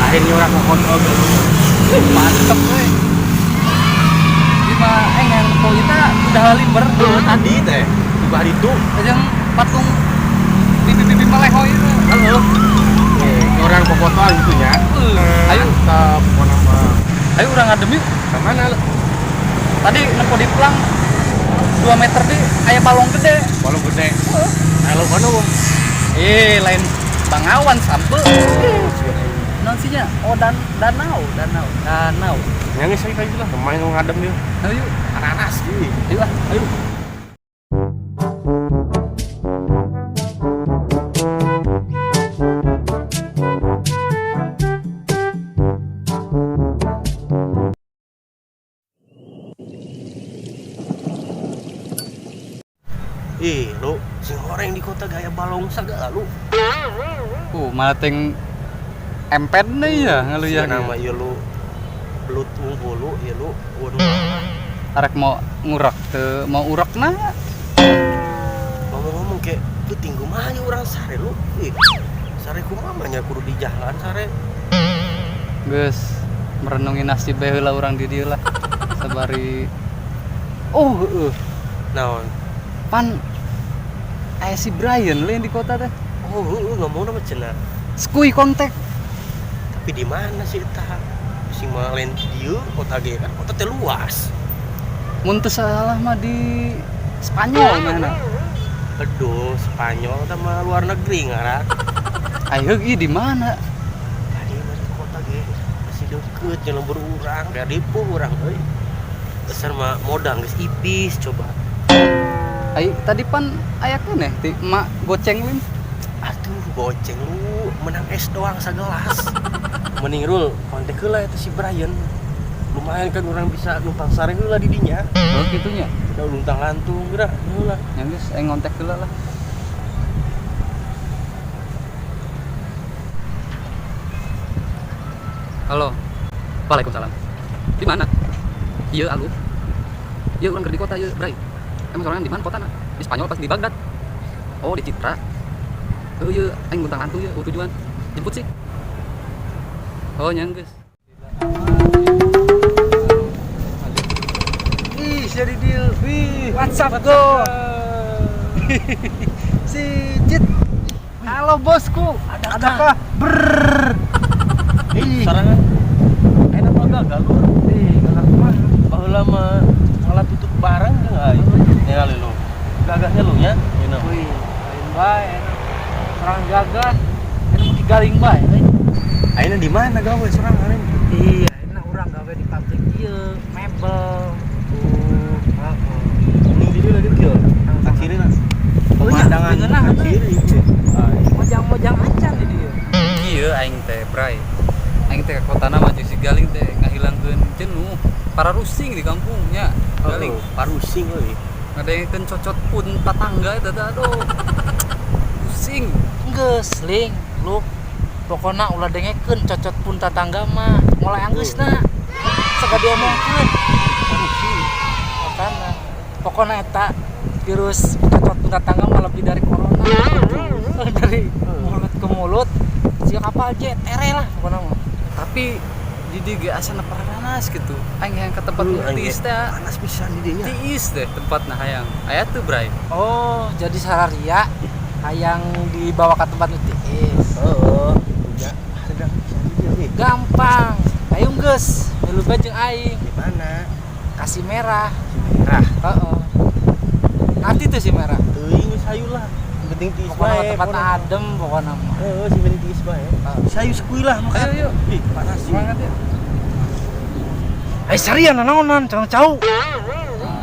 Akhirnya orang ke kota oge. Mantep we. Lima yang nempo kita udah limber. Oh, tadi teh di bawah itu. Yang patung pipi-pipi melehoy itu. Halo. Orang fotoan gitu nya. Ayo. Mantap, pokoknya mah. Ayo urang ngadem yuk. Ke mana lu? Tadi nempo di pelang 2 meter di aya balong gede. Balong gede. Halo mana, Bang? Eh, lain Bangawan sampe. Non sih nya? Oh, danau, danau, danau. Yang saya kayak gitu lah, main ngadem dia. Ayo, Ananas sih. Ayo ah, Ayo. Ih, lu sing goreng di kota gaya balong sagala lu. Malah ting empen nih ya ngaluyah. Nama ieu lu belut unggul lu, ieu lu. Waduh. Arek mau ngurak teu mau urak na. Ngomong-ngomong kayak peuting kumaha nya urang sare lu. Ih, sare kumaha mah nya kudu di jalan sare. Geus merenungi nasib bae heula urang di dieu lah. Sabari. Oh, heeh. Naon? Pan aya si Brian lain di kota teh. Oh, heeh, ngomong nama cenah. Skui kontak. Tapi di mana sih eta? Sing mah lain di dieu kota ge kan kota teh luas. Mun teu salah mah di Spanyol mana? Aduh, Spanyol sama luar negeri ngaran. Ayo ieu di mana? Tadi mah di kota ge masih deket jeung lembur urang, kayak dipu urang euy. Besar mah modal geus ipis coba. Ayo tadi pan aya keneh ti emak goceng lin. Aduh, goceng lu menang es doang sagelas. Mending rul kontak heula eta si Brian. Lumayan kan orang bisa numpang sare heula di dinya. Oh kitunya. Udah luntang lantung geura heula. Ya geus aing ngontek heula lah. Halo. Waalaikumsalam. Di mana? Iya, aku. Iya, urang keur di kota ieu, Bray. Emang sorangan di mana kotana? Di Spanyol pas di Baghdad. Oh, di Citra. Oh iya, aing luntang lantung ieu, tujuan. Jemput sih. Oh, nya geus. Ih, jadi deal. Wih, WhatsApp go. Si Cit. Halo bosku. Adakah? Brrrr. Ih, sorangan. Enak mah gagal lu. Ih, gagal kumaha? Baheula mah malah tutup barang kan euy. Ningali lu. Gagahnya lu nya. Ieu Wih, lain bae enak. Serang gagah. Enak mungkin galing bae euy. Ayeuna di mana gawe sorangan? Iya, enak urang gawe di pabrik ieu, mebel. Oh, heeh. Mending di dieu lah dieu. Akhirnya lah. Oh, iya, Pemandangan ngeunah, ke kiri ieu. Mojang-mojang acan di dieu. Ieu aing teh, Bray. Aing teh ka kotana mah jeung si Galing teh ngahilangkeun jenuh. Para rusing di kampungnya. Galing. Oh, parusing euy. Ngadengekeun cocot pun tatangga eta teh aduh. Pusing. Geus, ling, lu pokona ulah dengekeun cocot pun tatangga mah. Mulai anggeusna. Saga diomongkeun. Parusing. Makana pokona eta virus cocot pun tatangga mah lebih dari corona. Dari mulut ke mulut siga kapal jet tere lah pokona mah. Tapi di dieu ge asana paranas gitu. Aing hayang ka tempat nu tiis teh. Panas pisan di dieu nya. Tiis deh tempatna hayang. Aya tuh, Bray. Oh, jadi sararia hayang dibawa ke tempat nu tiis. Heeh, nya hareudang pisan di dieu euy. Gampang. Ayo geus, milu bae jeung aing. Di mana? Kasih merah. Si merah. Heeh. Nanti tuh si merah. Teuing geus hayu lah. Penting tiis Pokoknya bae. tempat adem pokoknya mah. Heeh, si penting tiis bae. Sayu sekui lah makan. Ayo, yuk. Ih, panas sih. Semangat ya. Eh sarian naonan cang cau.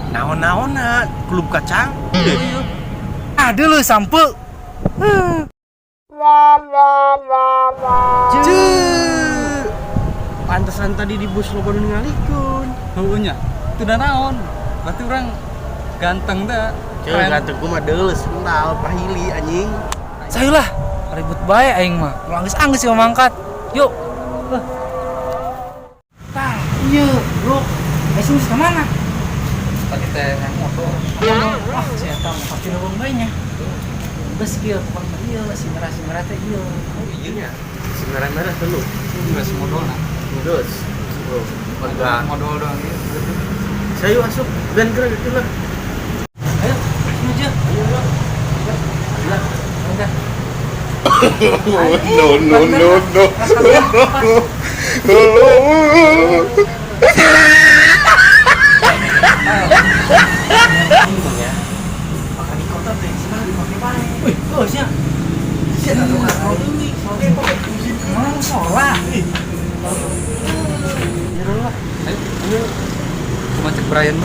Naon-naonna klub kacang. Ah dulu sampe. Ceu. Pantesan tadi di bus loba nu ningalikeun. Heueuh nya. Teu da naon. Berarti urang ganteng teh. Ceu ganteng gua mah deuleu sendal pahili anjing. Sayulah, ribut bae aing mah. Ulah anggeus-anggeus sih mangkat. Yuk. Tah, ieu, lu. Eh sing ka mana? Tadi teh yang motor. Wah, si eta mah pasti leuweung bae nya. Geus kieu pokona ieu si merah teh ieu. Oh iya nya. Si merah-merah tuh lu. Geus modolna. Terus. Oh, lega. Modol doang ieu. Saya asup ben geura gitu lah. Ayo, sini aja. Ayo lah. Lah. Udah. No, no, no, no. Bingung ya. Makan di kota teh senang dipake bae. Wih, oh sia. Sia atuh mau deui. Malah musola. Ya lah. Ayo, ayo. Cuma cek Brian.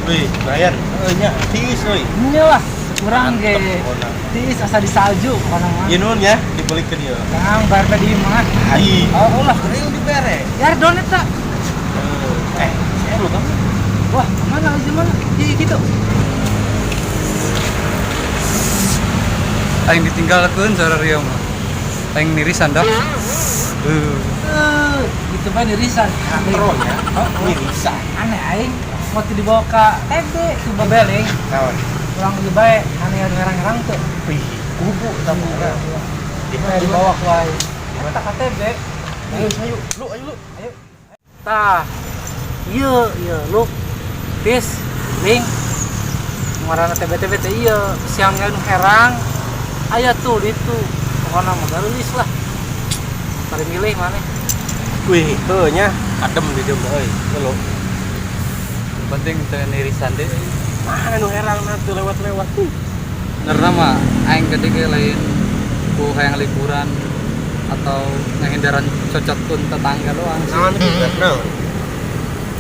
Wih, Brian, heuh nya, tiis euy. Nya lah, kurang ge. Pokona. Tiis asa di salju pokona mah. Ieu nuhun ya, dibelikeun ieu. Kang bar teh di imah. Ai. Oh, ulah. Real dibere. Yar don eta. Eh, saya lu kamu. Wah, kemana aja mana? Iya gitu. Aing ditinggalkeun sararea mah. Aing nirisan dah. Gitu bae nirisan. Katro ya. Oh, Nirisan. aneh aing mau teu dibawa ka TB tu babeleng. Naon? Kurang lebih bae aneh anu ngerang-ngerang tuh. Wih, kubu tamu urang. Di Di dibawa ku aing. Eta ka TB. Ayo, ayo, lu, ayo lu. Ayo. Tah. Ieu, ieu lu. Tis, ling. Ngaranna TB-TB teh ieu, siang nu herang. Aya tuh ditu. Pokona mah garulis lah. Bari milih maneh. Wih, heuh nya, adem di dieu mah euy. Lu. Penting teu nirisan deh. Mana nu herang na tuh lewat-lewat. Benerna mah aing gede ge lain ku hayang liburan atau ngehindaran cocotkeun tetangga doang sih. Naon itu? Naon?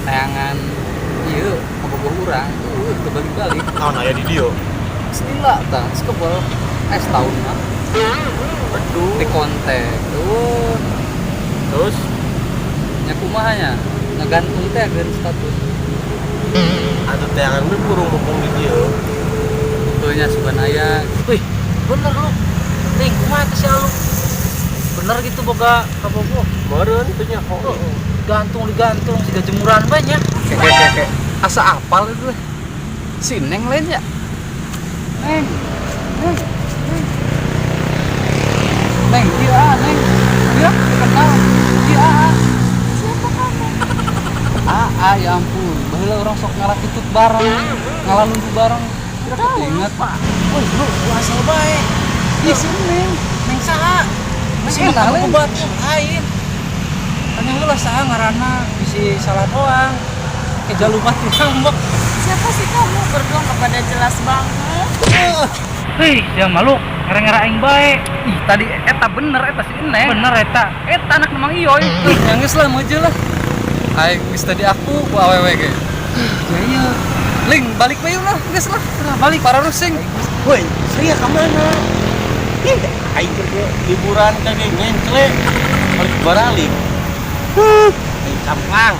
Tayangan ieu kabogoh urang teu balik-balik. Naon aya di dieu? Lila tah, sekebel es tahun mah Aduh. di kontak tuh Terus nya kumaha nya ngagantung teh ageun status atuh teangan we burung mumpung di dieu. tuh nya sugan aya Wih, bener lu. Ling, kumaha teh si Alu? Bener gitu boga kabogoh. Meureun teu nya ho. Gantung digantung siga jemuran banyak. Keke asa apal itu teh. Si Neng lain ya Neng Neng Neng Neng ieu ah Neng ieu kenal ieu ah Siapa kamu? ah ya ampun baheula urang sok ngalah tutut bareng ngalah luntu bareng kira Tahu, inget lupa. Wih, lu lu asal bae. Ih si Neng Neng saha? Bisi Neng makan lain. obat lain. Tanya heula saha ngaranna, bisi salah doang. Ke jalumat ngambek. Siapa sih kamu berdua nggak pada jelas banget? Hei, dia malu ngera-ngera aing bae. Ih tadi eta bener eta si Neng Bener eta. eta anak memang iyoy ih nangis lah mojo lah aing geus tadi aku ku awewe ge Ya iya. Ling balik bae lah geus lah Nah, balik. para rusing Woi, saya ka mana? Ih, aing keur liburan teh ge ngencle. Balik baralik. Huh, aing camplang.